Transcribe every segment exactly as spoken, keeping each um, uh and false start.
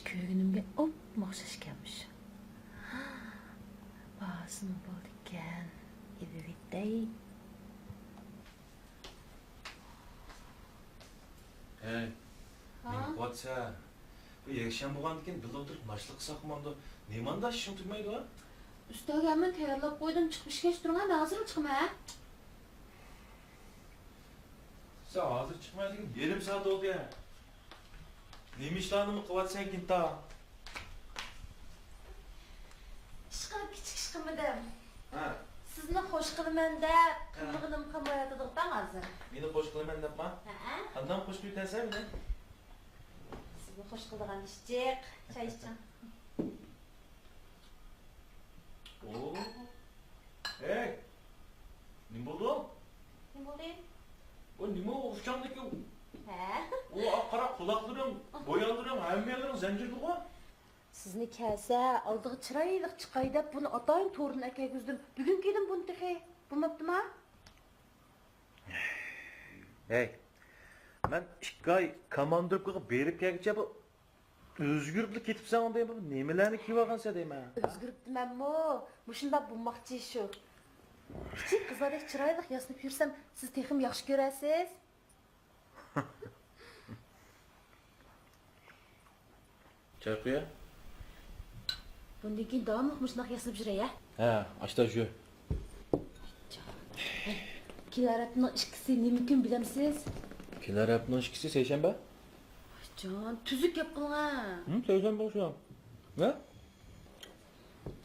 كۆرگىنىمگە ئوپمۇ ئوخشاش ئىكەنمىش. باھاسىمۇ بولىدىكەن. ئېلىۋېتەي. ھەي، ھا؟ نېمە قىلىۋاتىسەن؟ بۇ يەكشەنبە بولغاندىكىن بىللە ئولتۇرۇپ ماشىنا قىلساقمامدۇ؟ نېمانداق ئىشىڭ تۈگىمەيدۇ؟ ئۈستەلگە ھەممىنى تەييارلاپ قويدۇم، چىقىپ ئىشكەچ تۇرۇڭ، ھە، مەن ھازىرلا چىقىمەن. سەن ھازىر چىقماي دېگىن، يېرىم سائەت بولدى. نېمە ئىشلارنىمۇ قىلىۋاتىسەن كىنتا؟ ئىشقىلىپ كىچىك ئىش قىلمىدىم. ھە. سىزنى خوش قىلىمەن دەپ ھە. قىلمىغىنىم قالمايۋاتىدىغۇ تاڭ ھازىر. مېنى خوش قىلىمەن دەپما؟ ھەئە. قانداق خوش قىلىۋېتەسەن مېنى؟ سىزنى خوش قىلىدىغان ئىش جىق. چاي ئىچىڭ. ئو. ھەي! نېمە بولدى؟ نېمە بولدى؟ ئۇ نېمە ئۇ ئۇچاڭدىكى؟ ھە؟ ئۇ قارا، قۇلاقلىرىڭ، بويانلىرىڭ، ھەممە يەرلىرىڭ زەنجىرلىغۇ. سىزنى كەلسە ئالدىغا چىرايلىق چىقاي دەپ بۇنى ئاتايىن توردىن ئەكەلگۈزدۈم. بۈگۈن كىيدىم بۇنى تېخى. بولماپتىما؟ ھەي، مەن ئىككى ئاي كاماندىروپكىغا بېرىپ كەلگۈچە بۇ ئۆزگۈرۈپلا كېتىپسەن دەيمەن، نېمىلەرنى كىيىۋالغانسەن دەيمەن. ئۆزگۈرۈپتىمەنمۇ؟ مۇشۇنداق بولماقچى شۇ. كىچىك قىزلاردەك چىرايلىق ياسىنىپ يۈرسەم، سىز تېخىمۇ ياخشى كۆرەرسىز. چاي قۇيە. بۇندىن كېيىن داۋاملىق مۇشۇنداق ياسىنىپ يۈرەي، ھە؟ ھە، ئاشتا يۈر. كېلەر ھەپتىنىڭ ئىككىسى نېمە كۈن بىلەمسىز؟ كېلەر ھەپتىنىڭ ئىككىسى سەيشەنبە. جان، تۈزۈك گەپ قىلىڭ، ھە؟ ھىم، سەيشەنبە شۇ. ھە؟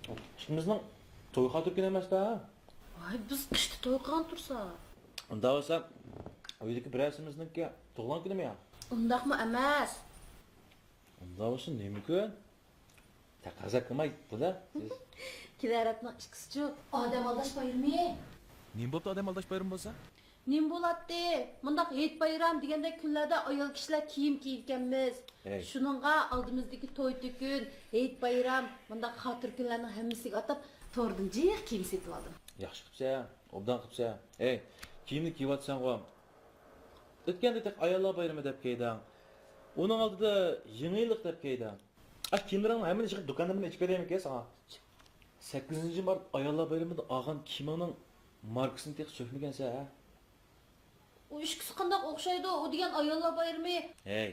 ئىككىمىزنىڭ توي خاتىرە كۈنى ئەمەس-دە. ۋاي، بىز قىشتا توي قىلغان تۇرسا. ئۇنداق بولسا، ئۆيدىكى بىرەرسىمىزنىڭكى تۇغۇلغان كۈنىمۇ يا؟ ئۇنداقمۇ ئەمەس. ئۇنداق بولسا نېمە كۈن؟ تەقەززا قىلماي، بۇدا، سىز. كېلەر ھەپتىنىڭ ئىككىسىچۇ، ئادەم ئالداش بايرىمى. نېمە بوپتۇ ئادەم ئالداش بايرىمى بولسا؟ نېمە بولاتتى؟ مۇنداق ھېيت بايرام دېگەندەك كۈنلەردە ئايال كىشىلەر كىيىم كىيىدىكەنمىز. ھەي. شۇنىڭغا ئالدىمىزدىكى توي تۆكۈن، ھېيت بايرام، مۇنداق خاتىرە كۈنلەرنىڭ ھەممىسىگە ئاتاپ، توردىن جىق كىيىم سېتىۋالدىم. ياخشى قىپسەن، ئوبدان قىپسەن. ھەي، كىيىمنى كىيىۋاتىسەنغۇ. ئۆتكەندە تېخى ئاياللار بايرىمى دەپ كىيدىڭ. ئۇنىڭ ئالدىدا يېڭى يىللىق دەپ كىيدىڭ. ئاشۇ كىيىملىرىڭنىڭ ھەممىنى يىغىپ دۇكاندىن ئېچىپ بېرەيمىكىن ساڭا؟ سەككىزىنچى مارت ئاياللار بايرىمىدا ئالغان كىيىمىڭنىڭ ماركىسىنى تېخى سۆكمىگەنسەن، ھە؟ ئۇ ئىككىسى قانداق ئوخشايدۇ؟ ئۇ دېگەن ئاياللار بايرىمى. ھەي،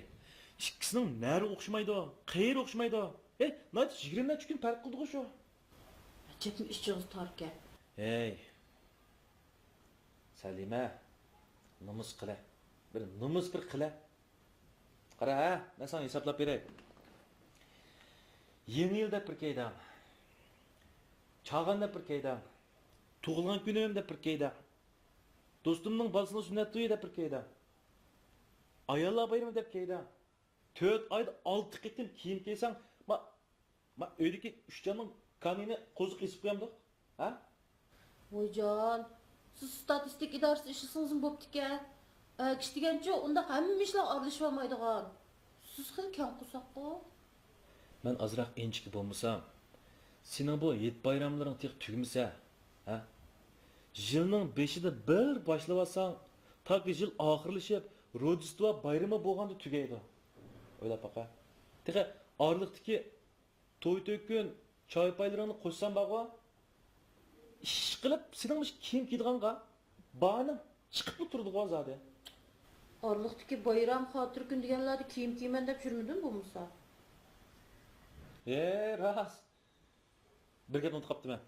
ئىككىسىنىڭ نەرى ئوخشىمايدۇ، قېيىرى ئوخشىمايدۇ؟ ھەي، ناھايىتى يىگىرمە نەچچە كۈن پەرق قىلىدىغۇ شۇ. ئەجەبمۇ ئىچىڭىز تاركەن. ھەي، سەلىمە، نومۇس قىلە. بىر نومۇس بىر قىلە. قارا ھە، مەن ساڭا ھېسابلاپ بېرەي. يېڭى يىل دەپ بىر كەيدىڭ. چاغان دەپ بىر كەيدىڭ. تۇغۇلغان كۈنۈم دەپ بىر كەيدىڭ. دوستۇمنىڭ بالىسىنىڭ سۈننەت تويى دەپ بىر كەيدىڭ. ئاياللار بايرىمى دەپ كەيدىڭ. تۆت ئايدا ئالتە قېتىم كىيىم كىيسەڭ، ما، ما، ئۆيدىكى ئۈچ جاننىڭ كانىيىنى قوزۇق ئېسىپ قويامدۇق؟ ھە؟ ۋايجان، سىز ستاتىستىكا ئىدارىسىدە ئىشلىسىڭىزمۇ بوپتىكەن. ئەركىشى دېگەنچۇ ئۇنداق ھەممە ئىشلارغا ئارىلىشىۋالمايدىغان. سىز خېلى كەڭ قورساققۇ. مەن ئازراق ئىنچىكە بولمىسام، سېنىڭ بۇ ھېيت بايراملىرىڭ تېخى تۈگىمىسە، ھە؟ يىلنىڭ بېشىدا بىر باشلىۋالساڭ، تاكى يىل ئاخىرلىشىپ، روژدېستۋا بايرىمى بولغاندا تۈگەيدۇ. ئويلاپ باقە. تېخى ئارىلىقتىكى توي تۆكۈن، چاي پايلىرىڭنى قوشسام بارغۇ، ئىشقىلىپ سېنىڭ مۇشۇ كىيىم كىيىدىغانغا باھانەڭ چىقىپلا تۇرىدىغۇ زادى. ئارىلىقتىكى بايرام، خاتىرە كۈن دېگەنلەردە كىيىم كىيىمەن دەپ يۈرمىدىم بولمىسا. ھە، راست. بىر گەپنى ئۇنتۇپ قاپتىمەن.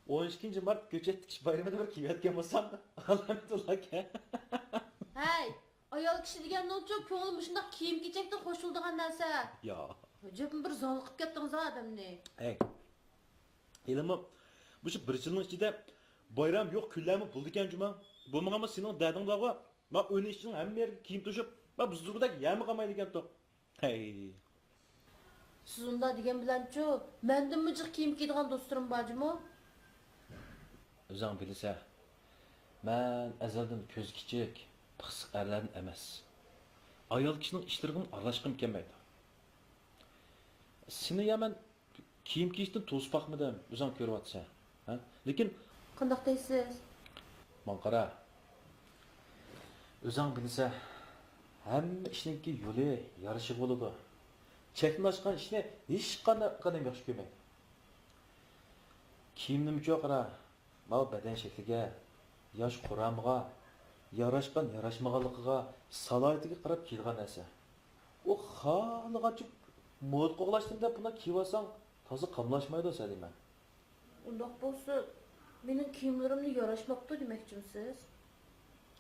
ئون ئىككىنچى مارت كۆچەت تىكىش بايرىمىدا بىر كىيىۋەتكەن بولسام، ئالامەتۇللاكەن. ھەي، ئايال كىشى دېگەننىڭچۇ كۆڭلى مۇشۇنداق كىيىم-كېچەكتىن خوش بولىدىغان نەرسە. يا. ئەجەبمۇ بىر زالىقىپ كەتتىڭىز ھە ئادەمنى. ھەي. ھېلىمۇ مۇشۇ بىر يىلنىڭ ئىچىدە بايرام يوق كۈنلەرمۇ بولىدىكەن جۇما. بولمىغانمۇ سېنىڭ دەردىڭ بارغۇ. ما ئۆينىڭ ئىچىنىڭ ھەممە يېرىگە كىيىم توشۇپ، ما بۇزدۇرغۇدەك يەرمۇ قالمايدىكەنتۇ. ھەي. سىز ئۇنداق دېگەن بىلەنچۇ، مەندىنمۇ جىق كىيىم كىيىدىغان دوستلىرىم بار جۇمۇ؟ ئۆزۈڭ بىلىسەن، مەن ئەزەلدىن كۆزى كىچىك، پىخسىق ئەرلەردىن ئەمەس. ئايال كىشىنىڭ ئىشلىرىغىمۇ ئارىلاشقۇم كەلمەيدۇ. سېنى يا مەن كىيىم كىيىشتىن توسۇپ باقمىدىم، ئۆزۈڭ كۆرۈۋاتىسەن. ھە؟ لېكىن قانداق دەيسىز؟ ماڭا قارا. ئۆزۈڭ بىلىسەن، ھەممە ئىشنىڭكى يولى، يارىشى بولىدۇ. چەكتىن ئاشقان ئىشنى ھېچقانداق ئادەم ياخشى كۆرمەيدۇ. كىيىم نېمىچۇ قارا، ماۋۇ بەدەن شەكلىگە، ياش قۇرامىغا، ياراشقان ياراشمىغانلىقىغا، سالاھىيىتىگە قاراپ كىيىدىغان نەرسە. ئۇ خالىغانچە مودا قوغلاشتىن دەپ بۇنداق كىيىۋالساڭ تازا قاملاشمايدۇ سەلىمە. ئۇنداق بولسا، مېنىڭ كىيىملىرىمنى ياراشماپتۇ دېمەكچىمسىز؟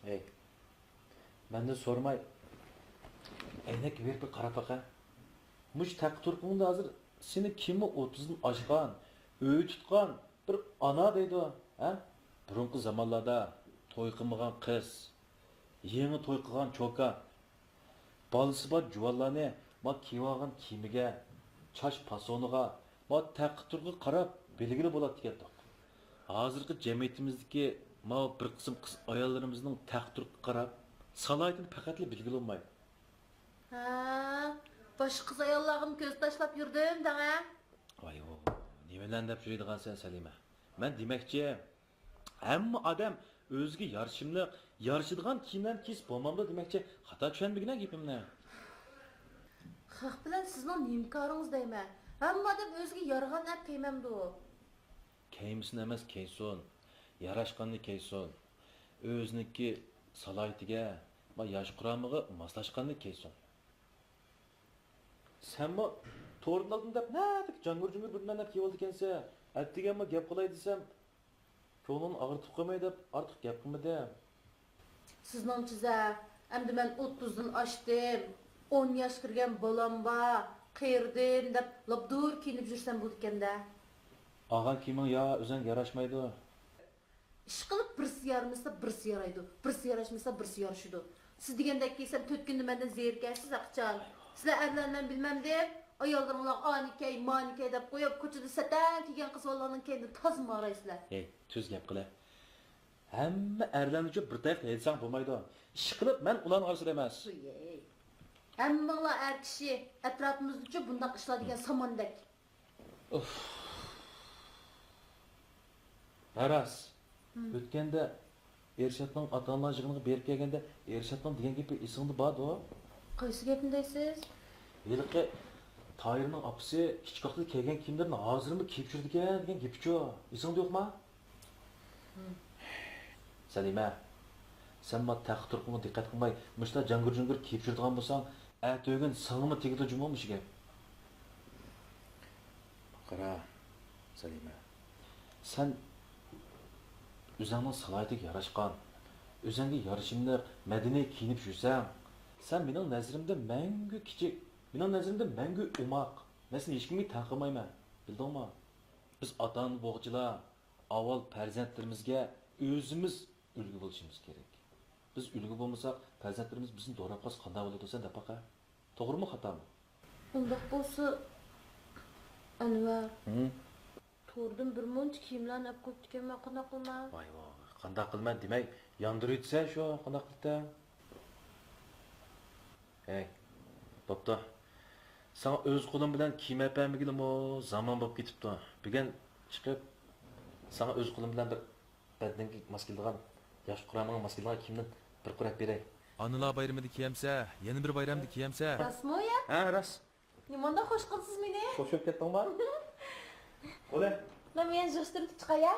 ھەي، مەندىن سورىماي، ئەينەككە بېرىپ بىر قاراپ باقە. مۇشۇ تەققە تۇرقۇڭدا ھازىر سېنى كىممۇ ئوتتۇزدىن ئاشقان، ئۆي تۇتقان بىر ئانا دەيدۇ، ھە؟ بۇرۇنقى زامانلاردا توي قىلمىغان قىز، يېڭى توي قىلغان چوكان، بالىسى بار جۇۋانلارنى ما كىيىۋالغان كىيىمىگە، چاچ پاسونىغا، ما تەققە تۇرقىغا قاراپ بىلگىلى بولاتتىكەندۇق. ھازىرقى جەمئىيىتىمىزدىكى ماۋۇ بىر قىسىم قىز ئاياللىرىمىزنىڭ تەققە تۇرقىغا قاراپ سالاھىيىتىنى پەقەتلا بىلگىلى بولمايدۇ. ھە، باشقا قىز ئاياللارغىمۇ كۆز تاشلاپ يۈردۈم دەڭە. ۋاي ۋو، نېمىلەرنى دەپ يۈرىدىغانسەن سەلىمە؟ مەن دېمەكچى، ھەممە ئادەم ئۆزىگە يارىشىملىق، يارىشىدىغان كىيىملەرنى كىيسە بولمامدۇ دېمەكچى. خاتا چۈشەنمىگىنە گېپىمنى. خەق بىلەن سىزنىڭ نېمە كارىڭىز دەيمەن؟ ھەممە ئادەم ئۆزىگە يارىغان ئەپ كىيمەمدۇ؟ كىيمىسۇن ئەمەس، كىيسۇن. ياراشقاننى كىيسۇن. ئۆزىنىڭكى سالاھىيىتىگە ۋە ياش قۇرامىغا ماسلاشقاننى كىيسۇن. سەنمۇ توردىن ئالدىم دەپ نەدىكى جاڭگۇر-جۇڭگۇر بىر نەرسە كىيىۋالىدىكەنسەن. ئەتىگەنمۇ گەپ قىلاي دېسەم، كۆڭلۈڭنى ئاغرىتىپ قويماي دەپ ئارتۇق گەپ قىلمىدىم. سىزنىڭچىزە، ئەمدى مەن ئوتتۇزدىن ئاشتىم، ئون ياشقا كىرگەن بالام بار، قېرىدىم دەپ لاپدۇر كىيىنىپ يۈرسەم بولىدىكەن-دە. ئالغان كىيىمىڭ يا ئۆزۈڭگە ياراشمايدۇ. ئىشقىلىپ بىرسى يارىمىسا بىرسى يارايدۇ، بىرسى ياراشمىسا بىرسى يارىشىدۇ. سىز دېگەندەك كىيسەم تۆت كۈندە مەندىن زېرىكەرسىز ھەقىچان. سىلەر ئەرلەرنى مەن بىلمەمدىم. ئاياللىرىڭلار ئانى كەي، مانى كەي دەپ قويۇپ، كوچىدا سەتەڭ كىيگەن قىز بالىلارنىڭ كەينىدىن تازا مارايسىلەر. ھەي، تۈز گەپ قىلە. ھەممە ئەرلەرنىچۇ بىر تاياقتا ھەيدىسەڭ بولمايدۇ. ئىشقىلىپ مەن ئۇلارنىڭ ئارىسىدا ئەمەس. ھەممىڭلار ئەر كىشى، ئەتراپىمىزدىچۇ بۇنداق ئىشلار دېگەن ساماندەك. ئۇف. ھە راست. ھىم. ئۆتكەندە ئېرشاتنىڭ ئاتا-ئانىلار يىغىنىغا بېرىپ كەلگەندە ئېرشاتنىڭ دېگەن گېپى ئېسىڭدە باردۇ. قايسى گەپنى دەيسىز؟ ھېلىقى تاھىرنىڭ ئاپىسى كىچىك ۋاقتىدا كىيگەن كىيىملىرىنى ھازىرمۇ كىيىپ يۈرىدىكەن دېگەن گېپىچۇ. ئېسىڭدە يوقما؟ ھىم. سەلىمە، سەن ما تەققە تۇرقۇڭغا دىققەت قىلماي، مۇشۇنداق جاڭگۇر-جۇڭگۇر كىيىپ يۈرىدىغان بولساڭ، ئەتىگۈن ساڭىمۇ تېگىدۇ جۇمۇ مۇشۇ گەپ. قارا، سەلىمە، سەن ئۆزۈڭنىڭ سالاھىيىتىگە ياراشقان، ئۆزۈڭگە يارىشىملىق، مەدەنىي كىيىنىپ يۈرسەڭ، سەن مېنىڭ نەزىرىمدە مەڭگۈ كىچىك، مېنىڭ نەزىرىمدە مەڭگۈ ئوماق. مەن سېنى ھېچكىمگە تەڭ قىلمايمەن، بىلدىڭمۇ؟ بىز ئاتا-ئانا بولغۇچىلار ئاۋۋال پەرزەنتلىرىمىزگە ئۆزىمىز ئۈلگە بولۇشىمىز كېرەك. بىز ئۈلگە بولمىساق، پەرزەنتلىرىمىز بىزنى دوراپ قالسا قانداق بولىدۇ، سەن دەپ باقە. توغرىمۇ، خاتامۇ؟ ئۇنداق بولسا، ئەنۋەر، ھىم؟ توردىن بىر مۇنچە كىيىملەرنى ئەپ قويۇپتىكەنمەن، قانداق قىلىمەن؟ ۋاي، ۋاي، قانداق قىلىمەن دېمەي، ياندۇرۇۋېتىسەن شۇ، قانداق قىلىتتىڭ؟ ھەي، بوپتۇ. ساڭا ئۆز قولۇم بىلەن كىيىم ئەپەرمىگىلىمۇ زامان بوپ كېتىپتۇ. بۈگۈن چىقىپ، ساڭا ئۆز قولۇم بىلەن بىر بەدىنىڭگە ماس كېلىدىغان، ياش قۇرامىڭغا ماس كېلىدىغان كىيىمدىن بىر قۇر ئەپ بېرەي. ئانىلار بايرىمىدا كىيەمسە، يەنە بىر بايرامدا كىيەمسە. راستمۇ يا؟ ھە، راست. نېمانداق خوش قىلدىڭىز مېنى؟ خوش بولۇپ كەتتىڭما؟ قولە. لا، مېنى يىغىشتۇرۇپ چىقاي يا.